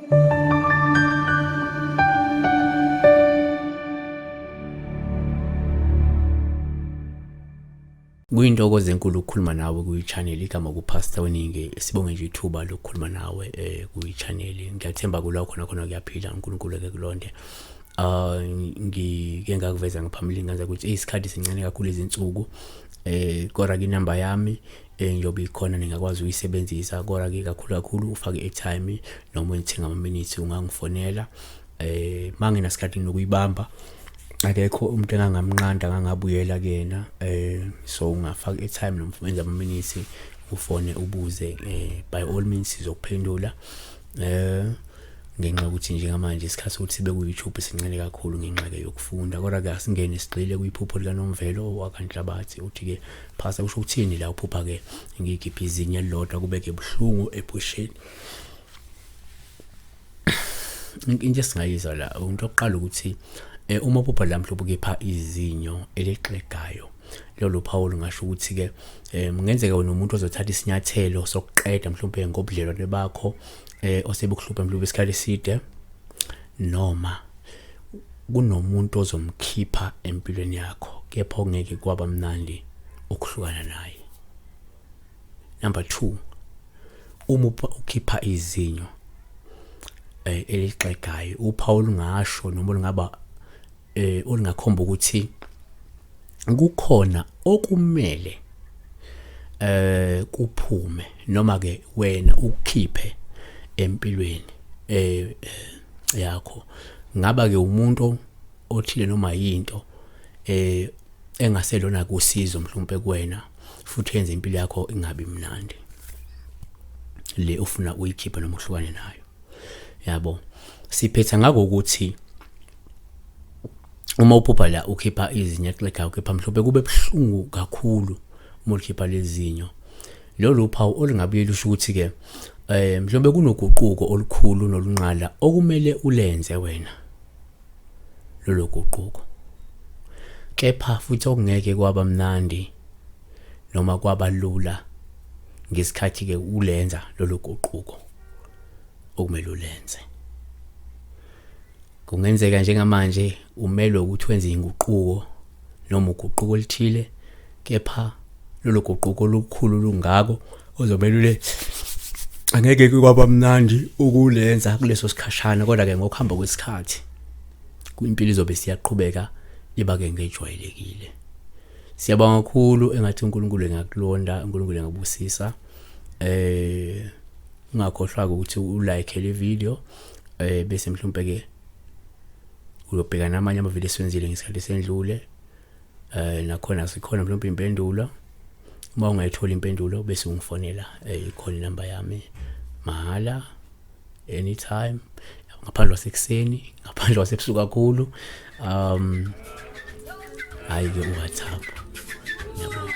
Kuyintokozo enkulu ukukhuluma nawe kwi-channel igama kuPastor Weningi. Sibonge nje ithuba lokukhuluma nawe kwi-channel. Ngiyathemba kula khona khona kuyaphila uNkulunkulu eke kulonde. Ngike ngakuveza ngaphambilini ngenza ukuthi isikhathi sincane kakhulu izinsuku kodwa ke inamba yami njengoba ikhona ningakwazi ukuyisebenzisa kodwa ke kakhulu kakhulu ufake i-airtime noma uyithenga ama-minutes ungangifonela mangenasikhathi nokuyibamba akekho umuntu engangamnqanda ngangabuyela kuyena so ungafaka i-airtime noma wenze ama-minutes ufone ubuze by all means sizokuphendula ngenxa yokuthi njengamanje isikhathi sokuthi sibe ku-YouTube sincane kakhulu ngenxa-ke yokufunda. Kodwa-ke asingene sigxile kwiphupho likaNomvelo wakaNhlabathi uthi-ke phasa kusho ukuthini la uphupha-ke ngikhipha izinyo elilodwa kube-ke buhlungu ephusheni. Into esingayizwa la into yokuqala ukuthi uma uphupha la mhlawumbe ukhipha izinyo elixegayo lolo phawu lungasho ukuthi-ke kungenzeka wena umuntu ozothatha isinyathelo sokuqeda mhlawumbe ngobudlelwane bakho osebukuhlupha mhlawumbe isikhathi eside noma kunomuntu ozomkhipha empilweni yakho kepha okungeke kwaba mnandi ukuhlukana naye. Number 2, uma ukhipha izinyo elixegayo uphawu olungasho noma olungaba olungakhomba ukuthi kukhona okumele kuphume noma ke wena ukukhiphe empilweni yakho. Ngaba ke umuntu othile noma yinto engaselona kusizo mhlawumbe kuwena futhi yenza impilo yakho ingabi mnandi le ufuna uyikhipha noma uhlukane nayo. Yabo, siphetha ngako ukuthi uma uphupha la ukhipha izinyo exegayo kepha mhlawumbe kube buhlungu kakhulu uma ulikhipha lezinyo, lolu phawu olungabuye lusho ukuthi-ke mhlawumbe kunoguquko olukhulu nolunqala okumele ulenze wena lolo guquko, kepha futhi okungeke kwaba mnandi noma kwaba lula ngesikhathi-ke ulenza lolo guquko okumele ulenze. Kungenzeka njengamanje umelwe ukuthi wenze inguquko noma uguquko oluthile, kepha lolo guquko olukhulu lungako ozomele ule angeke kwaba mnandi ukulenza kuleso sikhashana, kodwa-ke ngokuhamba kwesikhathi impilo izobe siyaqhubeka iba-ke ngejwayelekile. Siyabonga kakhulu, engathi uNkulunkulu engakulonda, uNkulunkulu engabusisa. Ungakhohlwa ukuthi ulike le video bese mhlawumbe ke uyobheka namanye amavidiyo esiwenzile ngesikhathi esendlule. Nakhona sikhona mhlawumbe impendulo. Uma ungayithola impendulo bese ungifonela, ikhona inamba yami mahhala anytime, ngaphandle kwasekuseni, ngaphandle kwasebusuku kakhulu. Hayi ke uWhatsApp. Ngiyabonga.